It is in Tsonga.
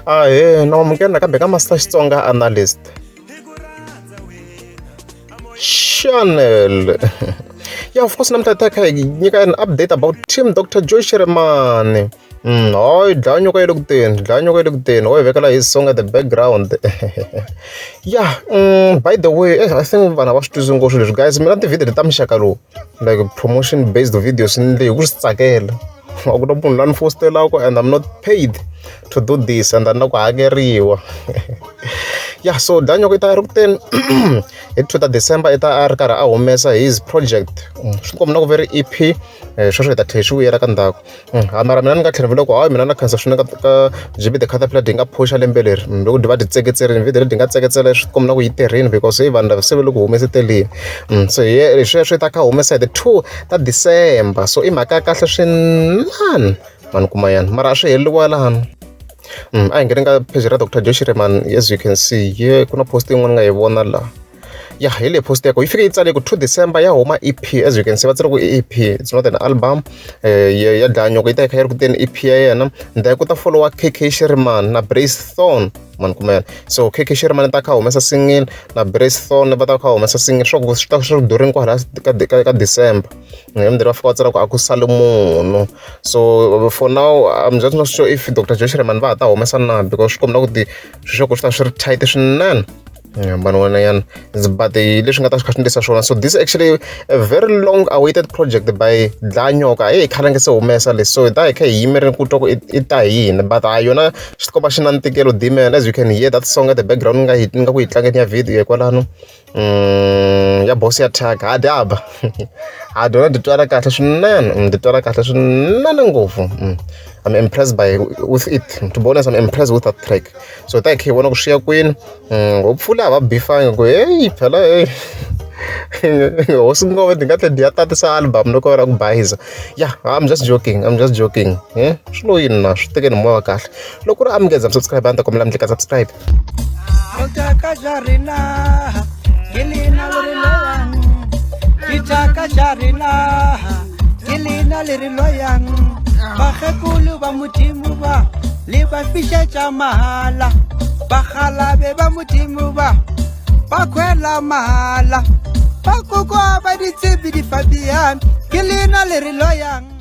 Ahee, na amukela nakambe ka Master Xitsonga Analyst Channel. Yeah, of course namuntlha hi ta kha hi nyika an update about team Dr. Joe Shirimani. Hayi dlaya nyoka yi le ku teni, dlaya nyoka yi le ku teni, ho yi vekela his song at the background. Yeah, by the way, I think vanhu a va swi twisisi ngopfu swilo leswi guys, mina ti-video ta muxaka lowu like promotion based videos ni endle hi ku swi tsakela. A ku na munhu loyi a ni fositelaka and I'm not paid to do this and a ni na ku hakeriwa. Yeah, so dlaya nyoka yi ta yi ri ku teni hi 2 ta December i ta a ri karhi a humesa his project. Swi komba na ku ve ri EP, sweswo hi ta tlhela hi swi vuyela ka ndzhaku. Mara mina ni nga tlhela ni vula ku hayi mina na khensa swinene ka JB the Caterpillar dyi nga phusha lembe leri loko dyi va dyi tseketserile video leyi dyi nga tseketsela swi komba na ku yi tirhile because hey vanhu lava se va le ku humeseteleni. So hi sweswo i ta kha a humesa hi ti 2 ta December so i mhaka ya kahle swinene mani kuma yana mara a swi heleli kwalano. A hi ngheni ka page ra Dr Joe Shirimani as you can see here ku na post yin'wana ni nga yi vona laha. Ya hi leyi post ya kona yi fike yi tsale ku 2 December ya huma EP as you can see va tsale ku i EP it's not an album ya dlaya nyoka yi ta yi kha yi ri ku teni EP ya yena then ku ta follow-a K_K Shirimani na Brace Thorn mani kuma yana so K_K Shirimani ta kha humesa single na Brace Thorn va ta kha humesa single swa ku swi ta swi during kwala ka December then va fika va tsala ku a ku sali munhu so for now I'm just not sure if Dr Joe Shirimani va ha ta humesa na because swi komba ku ti swilo swa ku swi ta swi ri tight swinene. Vanhu van'wanyana but hi leswi nga ta swi kha swi endlisa swona so this is actually a very long awaited project by Dlaya Nyoka hey khale nge se humesa leswi so hi ta hi kha hi yimerile ku twa ku i ta hi yini but ha yona swi tikomba xi na ntikelo Dman as you can hear that song at the background nga yi nga ku yi tlangeni ya video kwalano ya boss ya thyaka ha dyaba ha dyona dyi twala kahle swinene dyi twala kahle swinene ngopfu. I'm impressed by with it to be honest I'm impressed with that track so hi ta hi kha hi vona ku swi ya kwini. Hopefully a va bifangi ku heyi phela heyi hosi ngove dyi nga tlhela dyi ya tatisa album loko va lava ku bayiza. Yeah, I'm just joking, I'm just joking. Swi lo yini na swi tekeni hi moya wa kahle loko ku ri a mi nge za mi subscribe a ni ta kombela mi tlika subscribe. Bakgekolo ba Modimo ba le ba fišetša mahala, bakgalabe ba Modimo ba ba khwela mahala, ba kokwa ba ditsebi di Fabian ke lena le re loyang.